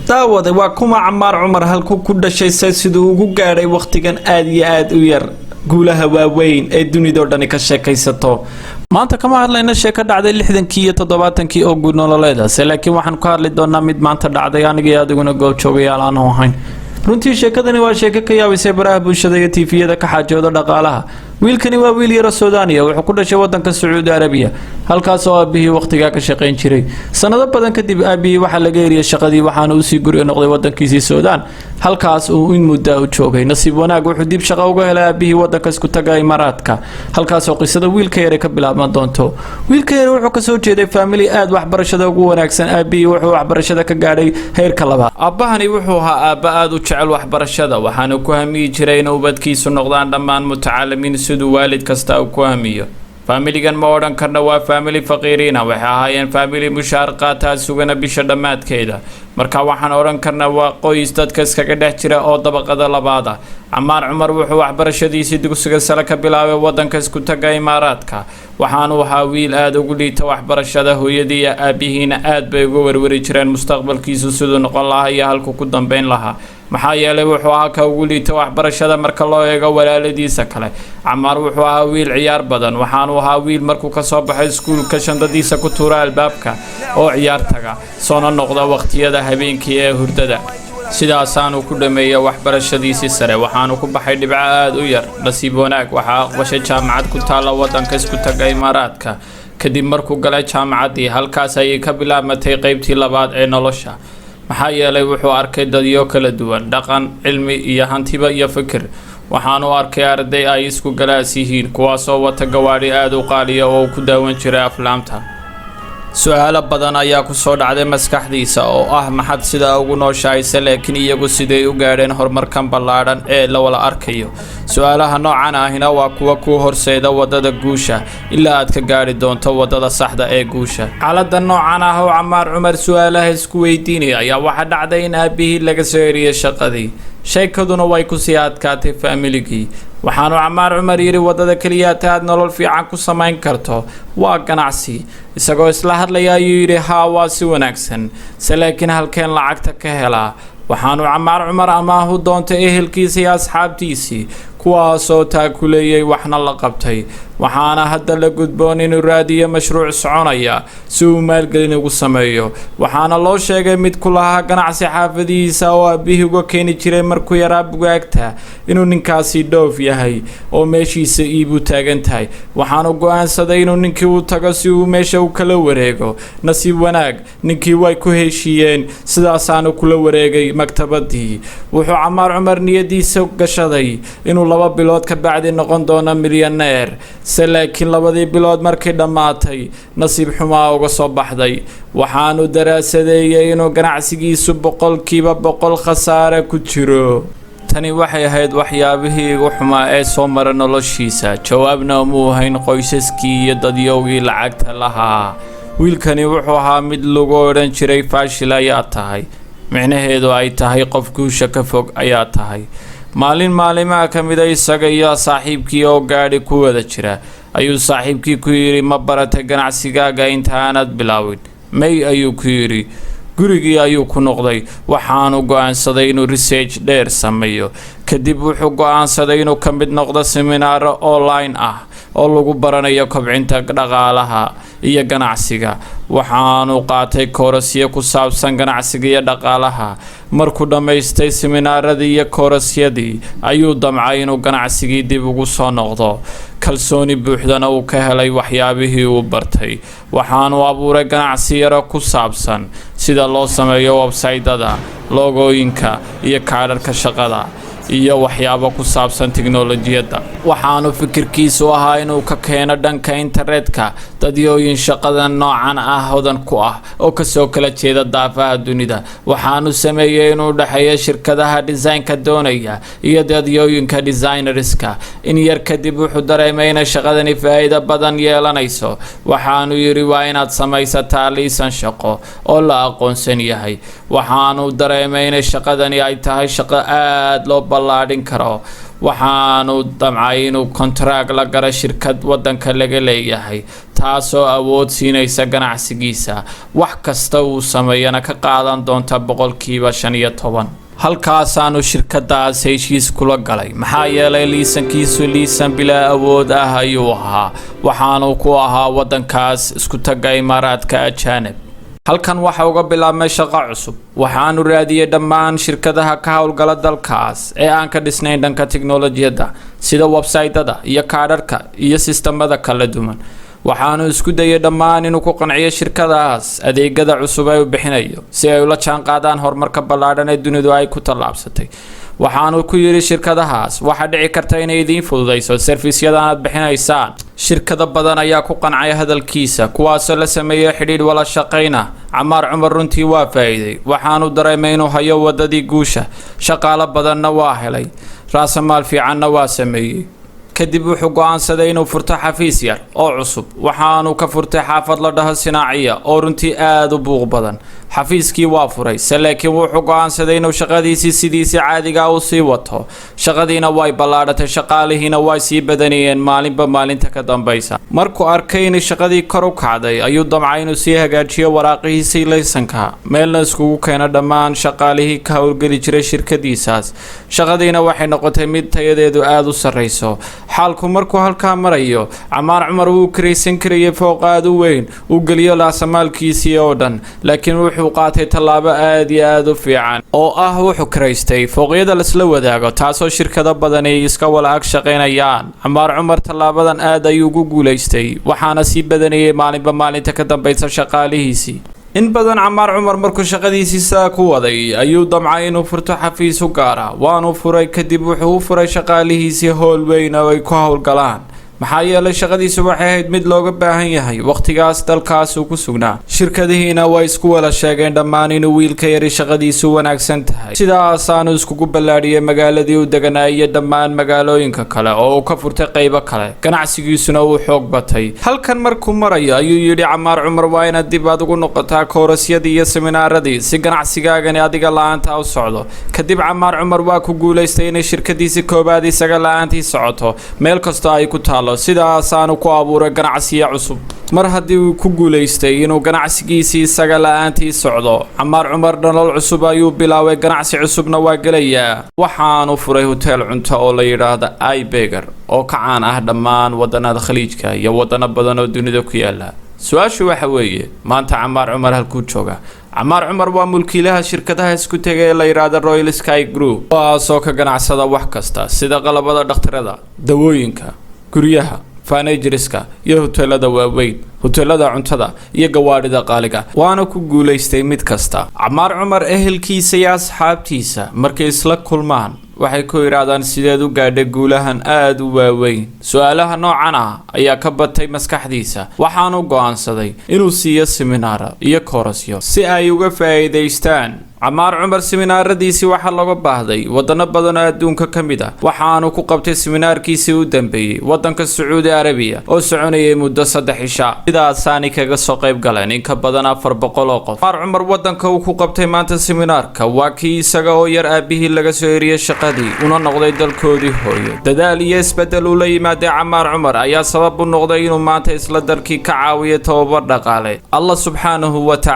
Daawade, waa kuma Camaar Cumar? Halkuu ku dhashay? Se siduu ugu gaadhay wakhtigan aad iyo aad u yar guulaha waaweyn ee dunidao dhani ka sheekaysato? Maanta kama hadlayno sheeko dhacday 60kii iyo 70kii oo guud nololeedase, laakiin waxaan ku hadli doonaa mid maanta dhacday, aniga iyo adiguna goobjoogayaal aanu ahayn. Runtii sheekadani waa sheeko ka yaabisay baraha bulshada iyo TV-yada ka xaajooda dhaqaalaha. Wiilkani waa wiil yaro Suudaaniya. Wuxuu ku dhashay wadanka Sacuudi Arabiya, halkaas oo aabihii wakhtigaa ka shaqayn jiray. Sanado badan kadib aabihii waxaa laga eriyay shaqadii, waxaana usii guriga noqday wadankiisii Suudaan, halkaas uu in muddaa u joogay. Nasiib wanaag, wuxuu dib shaqo uga helay aabihii wadanka isku taga Imaaraadka, halkaasoo qisada wiilka yare ka bilaabman doonto. Wiilka yare wuxuu kasoo jeeday family aad waxbarashada ugu wanaagsan. Aabihii wuxuu waxbarashada ka gaadhay heerka labaad. Aabbahani wuxuu ahaa aabba aada u jecel waxbarashada, waxaana ku hamiyi jiray in ubadkiisu noqdaan dhammaan mutacaalimiin, siduu waalid kasta uu ku hamiyo. Faamiligan ma odhan karna waa family faqiiriina. Waxay ahaayeen family mushaar qaataa, sugana bisha dhammaadkeeda. Marka waxaan odhan karnaa waa qoys dadka iskaga dhex jira oo dabaqada labaada. Camaar Cumar wuxuu waxbarashadiisii dugsiga sare ka bilaabay wadanka isku taga Imaaraadka. Waxaanu ahaa wiil aada ugu liita waxbarashada. Hooyadii iyo aabihiina aad bay uga werwari jireen mustaqbalkiisu siduu noqon lahaa iyo halkuu ku dambeyn lahaa, maxaa yeelay wuxuu ahaa ka ugu liita waxbarashada marka loo eego walaaladiisa kale. Camaar wuxuu ahaa wiil ciyaar badan. Waxaanu ahaa wiil markuu kasoo baxay iskuulka shandadiisa ku tuura albaabka oo ciyaar taga, soona noqda waqtiyada habeenkii ee hurdada. Sidaasaanu ku dhameeyay waxbarashadiisii sare, waxaanu ku baxay dhibco aada u yar. Nasiib wanaag, waxaa aqbashay jaamacad ku taalla wadanka isku taga Imaaraadka. Kadib markuu galay jaamacaddii, halkaas ayay ka bilaabmatay qeybtii labaad ee nolosha, maxaa yeelay wuxuu arkay dadyo kala duwan, dhaqan, cilmi iyo hantiba iyo fikir. Waxaanu arkay arday ay isku galaas yihiin, kuwaasoo wata gawaadhi aada u qaaliya oo uu ku daawan jiray aflaamta. Su-aalo badan ayaa kusoo dhacday maskaxdiisa oo ah: maxad sidaa ugu nooshahayse, laakiin iyagu siday u gaadheen horumarkan ballaadhan ee la wada arkayo? Su-aalaha noocan ahina waa kuwa kuu horseeda waddada guusha ilaa aad ka gaadhi doonto waddada saxda ee guusha. Xaaladda noocan ah oo Camaar Cumar su-aalaha isku weydiinaya ayaa waxaa dhacday in aabihii laga soo eriyay shaqadii. Sheekaduna way kusii adkaatay faamiligii. Waxaanu Camaar Cumar yidhi: waddada keliyaata aad nolol fiican ku samayn karto waa ganacsi. Isagoo isla hadlaya ayuu yidhi: haa, waa si wanaagsan se, laakiin halkeen lacagta ka helaa? Waxaanu Camaar Cumar amaahu doontay ehelkiisa iyo asxaabtiisii, kuwaasoo taakuleeyey, waxna la qabtay. Waxaana hadda la gudboon inuu raadiyo mashruuc soconaya si uu maalgelin ugu sameeyo. Waxaana loo sheegay mid ku lahaa ganacsi xaafadihiisa oo aabihii uga keeni jiray markuu yaraa bugaagta, inuu ninkaasi dhoof yahay oo meeshiisa iibu taagan tahay. Waxaanu go-aansaday inuu ninkii u tago si uu meesha u kala wareego. Nasiib wanaag, ninkii way ku heshiiyeen, sidaasaanu kula wareegay maktabadii. Wuxuu Camaar Cumar niyadiisa gashaday inuu 2 bilood ka bacdi noqon doono milyaneer, se laakiin 2dii bilood markay dhammaatay, nasiib xumaa uga soo baxday. Waxaanu daraasadeeyey inuu ganacsigiisu 100% khasaare ku jiro. Tani waxay ahayd waxyaabihii igu xumaa ee soo mara noloshiisa. Jawaabna umuu hayn qoysaskii iyo dadyowgii lacagta lahaa. Wiilkani wuxuu ahaa mid lagu odhan jiray faashil ayaa tahay, micnaheedu ay tahay qof guusha ka fog ayaa tahay. Maalin maalimaha ka mida, isaga iyo saaxiibkii oo gaadhi ku wada jira ayuu saaxiibkii ku yidhi: ma baratay ganacsigaaga inta aanad bilaawin? May, ayuu ku yidhi. Gurigii ayuu ku noqday. Waxaanu go-aansaday inuu research dheer sameeyo. Kadib wuxuu go-aansaday inuu ka mid noqdo seminaaro online ah oo lagu baranayo kobcinta dhaqaalaha iyo ganacsiga. Waxaanu qaatay koorasyo ku saabsan ganacsiga iyo dhaqaalaha. Markuu dhammaystay seminaaradii iyo koorasyadii, ayuu damcay inuu ganacsigii dib ugu soo noqdo, kalsooni buuxdana uu ka helay waxyaabihii uu bartay. Waxaanu abuuray ganacsi yaro ku saabsan sida loo sameeyo website-yada, logooyinka iyo kaadharka shaqada iyo waxyaabo ku saabsan tiknolojiyadda. Waxaanu fikirkiisu ahaa inuu ka keeno dhanka internetka dadyooyin shaqada noocan ah hodan ku ah oo kasoo kala jeeda daafaha dunida. Waxaanu sameeyey inuu dhexeeyo shirkadaha design-ka doonaya iyo dadyooyinka designerska. In yar kadib wuxuu dareemay inay shaqadani faa'iido badan yeelanayso. Waxaanu yidhi: waa inaad samaysataa liisan shaqo oo la aqoonsan yahay. Waxaanu dareemay inay shaqadani ay tahay shaqo aada loo ballaadhin karo. Waxaanu damcay inuu contract la galo shirkad waddanka laga leeyahay, taasoo awood siinaysa ganacsigiisa, wax kasta uu sameeyana ka qaadan doonta 15%. Halkaasaanu shirkadaas heshiis kula galay, maxaa yeelay liisankiisu liisan bilaa awood ah ayuu ahaa, waxaanu ku ahaa waddankaas Iskutagga Imaaraadka ajaanib. Halkan waxa uga bilaabmay shaqo cusub. Waxaanu raadiyey dhammaan shirkadaha ka howlgala dalkaas ee aan ka dhisnayn dhanka tiknolojiyadda, sida website-ada iyo kaadharka iyo sistamada kala duwan. Waxaanu isku dayay dhammaan inuu ku qanciyo shirkadahaas adeegyada cusub ee uu bixinayo, si ay ula jaan qaadaan horumarka ballaadhan ee dunidu ay ku tallaabsatay. Waxaanu ku yidhi shirkadahaas, waxaa dhici karta inay idiin fududayso service-yadan aad bixinaysaan. Shirkado badan ayaa ku qancay hadalkiisa, kuwaasoo la sameeyey xidhiidh wala shaqayna. Camaar Cumar runtii waa faa'iiday. Waxaanu dareemay inuu hayo wadadii guusha. Shaqaalo badanna waa helay, raasamaal fiicanna waa sameeyey. Kadib wuxuu go'aansaday inuu furto xafiis yar oo cusub. Waxaanu ka furtay xaafad la dhaho Sinaaciya oo runtii aada u buuq badan. Xafiiskii waa furay se, laakiin wuxuu go'aansaday inuu shaqadiisii sidiisii caadiga u sii wato. Shaqadiina way ballaadhatay, shaqaalihiina way sii badanayeen maalinba maalinta ka dambaysa. Markuu arkay inay shaqadii kor u kacday, ayuu damcay inuu sii hagaajiyo waraaqihiisii laysanka, meelna iskugu keeno dhammaan shaqaalihii ka howlgeli jiray shirkadiisaas. Shaqadiina waxay noqotay mid tayadeedu aada u sarreyso. Xaalku markuu halkaa marayo, Camaar Cumar wuu kiraysan karayay fooq aada u weyn uu geliyo laasamaalkiisii oo dhan, laakiin wuxuu qaatay tallaabo aada iyo aada u fiican oo ah wuxuu kiraystay fooqyada lasla wadaago, taasoo shirkado badani iska wala ag shaqaynayaan. Camaar Cumar tallaabadan aad ayuu ugu guulaystay, waxaana sii badanayay maalinba maalinta ka dambaysa shaqaalihiisii in badan. Camaar Cumar markuu shaqadiisii sidaa ku waday, ayuu damcay inuu furto xafiis u gaara. Waanu furay. Kadib wuxuu u furay shaqaalihiisii howl weyn oo ay ku howlgalaan, maxaa yeelay shaqadiisu waxay ahayd mid looga baahan yahay wakhtigaas dalkaas uu ku sugnaa. Shirkadihiina way isku wada sheegeen dhammaan inuu wiilka yari shaqadiisu wanaagsan tahay. Sidaasaanu iskugu ballaadhiyey magaaladii u deganaa iyo dhammaan magaalooyinka kale oo uu ka furtay qaybo kale, ganacsigiisuna uu xoog batay. Halkan markuu marayo ayuu yidhi Camaar Cumar, waa inaad dib aad ugu noqotaa koorasyadii iyo seminaaradii, si ganacsigaagani adiga la-aanta u socdo. Kadib Camaar Cumar waa ku guulaystay inay shirkadiisi koobaad isaga la-aantii socoto meel kastoo ay ku taalo. Sidaasaanu ku abuuray ganacsiyo cusub. Mar haddii uu ku guulaystay inuu ganacsigiisii isaga la-aantii socdo, Camaar Cumar nolol cusub ayuu bilaabay, ganacsi cusubna waa gelayaa. Waxaanu furay hoteel cunto oo la yidhaahdo Ibeger, oo ka caan ah dhammaan waddanada Khaliijka iyo waddano badan oo dunida ku yaala. Su-aashu waxa weeye, maanta Camaar Cumar halkuu jooga? Camaar Cumar waa mulkiilaha shirkadaha isku tegay ee la yidhaahda Royal Sky Group, kuwaasoo ka ganacsada wax kasta, sida qalabada dhakhtarada, dawooyinka guryaha, furniture-ska iyo hoteelada waaweyn, hoteelada cuntada iyo gawaadhida qaaliga, waana ku guulaystay mid kasta. Camaar Cumar ehelkiisa iyo asxaabtiisa markay isla kulmaan waxay ku yidhaahdaan, sideed u gaadhay guulahan aada u waaweyn? Su-aalaha noocan ah ayaa ka batay maskaxdiisa. Waxaanu go'aansaday inuu siiyo seminaara iyo koorasyo si ay uga faa'iidaystaan. Camaar Cumar seminaaradiisii waxaa looga baahday wadano badan oo adduunka ka mid ah. Waxaanu ku qabtay seminaarkiisii u dambeeyey waddanka Sacuudi Arabiya oo soconayay muddo 3 cisha. Sidaasaanay kaga soo qayb galeen in ka badan 400 oo qof. Camaar Cumar waddanka uu ku qabtay maanta seminaarka waa kii isaga oo yar aabihii laga soo eriyey shaqadii, una noqday dalkoodii hooyo. Dadaal iyo isbedel uu la yimaaday Camaar Cumar ayaa sabab u noqday inuu maanta isla dalkii ka caawiyo tababar dhaqaale. Allah subxaanahu wa.